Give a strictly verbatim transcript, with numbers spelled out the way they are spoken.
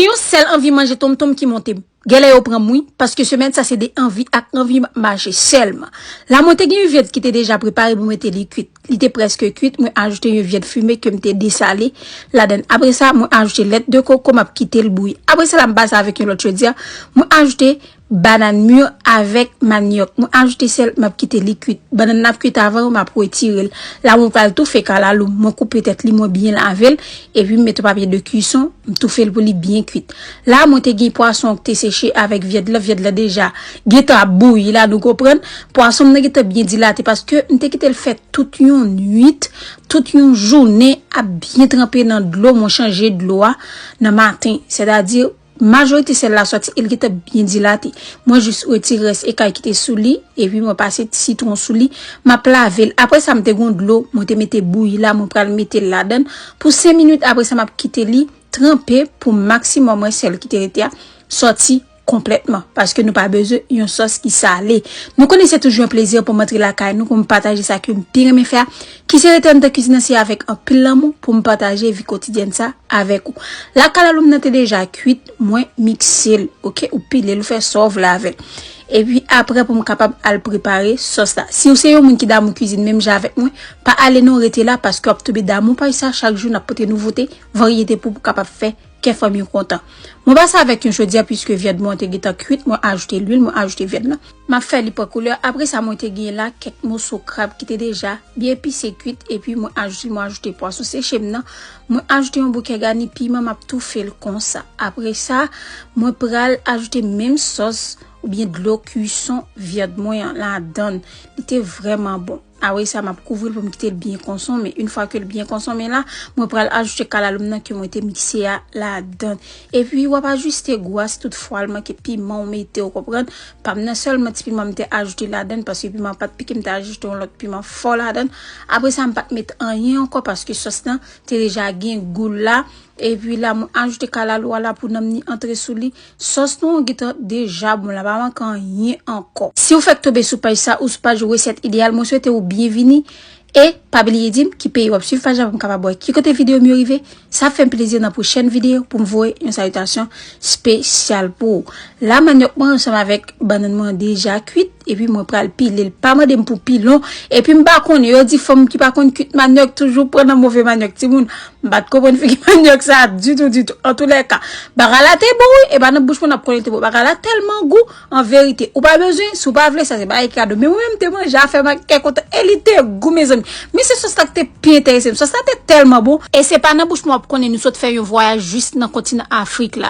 Yon sèl anvi manje tonmtonm ki monte m. Genlè yo pran m wi, paske semèn sa se de anvi ak anvi m ap mache sèlman. La mwen te gen yon vyèt ki te deja prepare pou mete li kwit. Li te prèske kwit, mwen ajoute yon vyèt fime ke m te desale ladann. Apre sa, mwen ajoute lèt de koko, m ap kite l bouyi. Apre sa la, m pase avèk yon lòt chodyè, mwen ajoute banann mi avèk manyòk. Mwen ajoute sèl, m ap kite li kwit. Banann nan ap kwit avan, m ap retire l. La mwen pral toufe kalalou m. Mwen koupe tèt li, mwen byen lave l, epi m mete yon papye de kwison, m toufe l pou li byen kwit. La mwen te gen pwason ki te seche avèk vyèd la, vyèd la deja gentan ap bouyi la, nou konprann. Pwason m nan gentan byen dilate paske m te kite l fè tout yon nwit, tout yon jounen ap byen tranpe nan dlo, mwen chanje dlo a nan maten. Sètadi, majorite sèl la sòti e l gentan byen dilate. Mwen jis retire rès ekay ki te sou li, epi mwen pase sitwon sou li, m ap lave l. Apre sa, m te gen dlo, mwen te mete bouyi la, mwen pral mete l ladann pou senk minit. Apre sa, m ap kite li tranpe pou maksimòm wè sèl ki te rete a sòti konplètman, paske nou pa bezwen yon sòs ki sale. Nou konnen se toujou yon plezi pou m antre lakay nou, pou m pataje sa ke m pi renmen fè a, ki se rete anndan kwizin nan, se avèk anpil lanmou pou m pataje vi kotidyèn sa avèk ou. La kalalou m nan te deja kwit, mwen mikse l, oke, ou pile l, ou fè sa w vle avè l. Epi apre pou m kapab al prepare sòs la. Si w se yon moun ki damou kwizin menm jan avèk mwen, pa ale non, rete la, paske w ap tonbe damou paj sa, chak jou n ap pote nouvote, varyete pou w kapab fè kè fanmi w kontan. Mwen pase avèk yon chodyè, piske vyèd mwen te gentan kwit, mwen ajoute lwil, mwen ajoute vyèd lan. M ap fè li pran koulè. Apre sa, mwen te gen la kèk moso krab ki te deja byen epise kwit, epi mwen ajoute, mwen ajoute pwason seche m nan. Mwen ajoute yon bouke gani piman, m ap toufe l konsa. Apre sa, mwen pral ajoute menm sòs oubyen dlo kwison vyèd mwen an ladann. Li te vrèman bon. Apre sa, m ap kouvri l pou m kite l byen konsonmen. Yon fwa ke l byen konsonmen la, mwen pral ajoute kalalou m nan ke mwen te mikse a ladann. Epi, w ap ajiste gou a, si toutfwa l manke piman ou mete, ou konprann. Pa m nan sèlman ti piman m te ajoute ladann, paske piman pa t pike, m te ajoute yon lòt piman fò ladann. Apre sa, m pa t met anyen ankò, paske sòs lan te deja gen gou l la. Epi la, mwen ajoute kalalou a la pou nanm ni antre sou li. Sòs nou an gentan deja bon la, pa manke anyen ankò. Si w fèk tonbe sou paj sa ou sou paj Resèt Ideyal, mwen swete w byenvini. E pa bliye di m ki peyi w ap swiv paj la pou m kapab wè ki kote videyo m yo rive. Sa ap fè m plezi nan pwochèn videyo pou m voye yon salitasyon espesyal pou ou. La, manyòk mwen ansanm avèk bannann mwen deja kwit, epi mwen pral pile l. Pa mande m pou pilon, epi m pa konnen, yo di fanm ki pa konn kwit manyòk toujou pran nan move manyòk, timoun. M pa t konprann figi manyòk sa a ditou, ditou. Antoulèka, bagay la te bon wi, e pa nan bouch mwen n ap konnen te bon. Bagay la tèlman gou, an verite. Ou pa bezwen, si w pa vle sa, se bagay kado. Men mwen menm, m te manje a fè m ak kè kontan, e li te gou, mezanmi. Men se sòs la ki te pi enterese m. Sòs la te tèlman bon, e se pa nan bouch mwen w ap konnen nou sot fè yon vwayaj jis nan kontinan Afrik la.